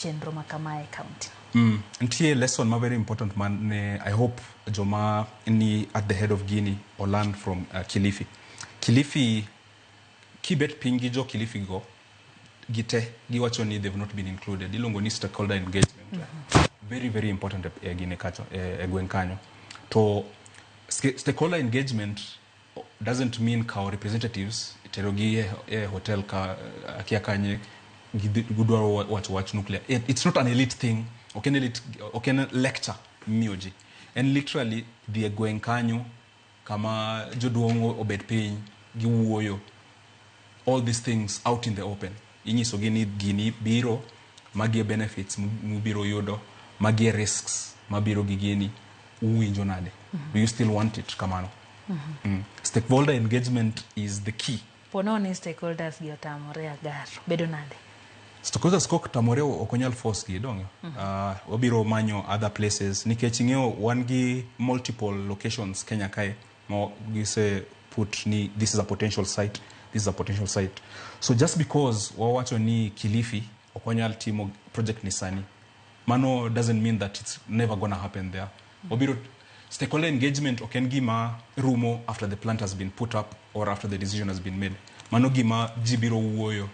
Chenro ma kama e county. Nitie lesson ma very important man ne I hope joma ni at the head of Guinea or learn from Kilifi. Kilifi kibet piny gi jo Kilifi go gite giwacho ni they've not been included. Iluongo ni stakeholder engagement. Very very important e gine kacho e gweng' kanyo. To stakeholder engagement doesn't mean kawo representatives tero gi e hotel ka akia kanye gidwaro wacho wach nuclear. It's not an elite thing. Ok en elite, ok en lecture miyo ji. En literally dhi e gweng' kanyo kama joduong' obet piny giwuoyo all these things out in the open. Inyisogi ni gini biro, magi e benefits mubiro yudo, magi e risks mabiro gi gini, uwinjo nade? Do you still want it kamano? Stakeholder engagement is the key. Pono ni stakeholders gi otamore agaro bedo nade? Stakeholders kok tamore, ok onyal force gi donge. Wabiro manyo other places nikech ing'eyo wan gi multiple locations Kenya kae ma gise put ni this is a potential site, this is a potential site. So just because wawacho ni Kilifi ok wanyal timo project ni sani, mano doesn't mean that it's never gonna happen there. Wabiro stakeholder engagement ok en gima rumo after the plant has been put up or after the decision has been made. Mano gima ji biro wuoyo.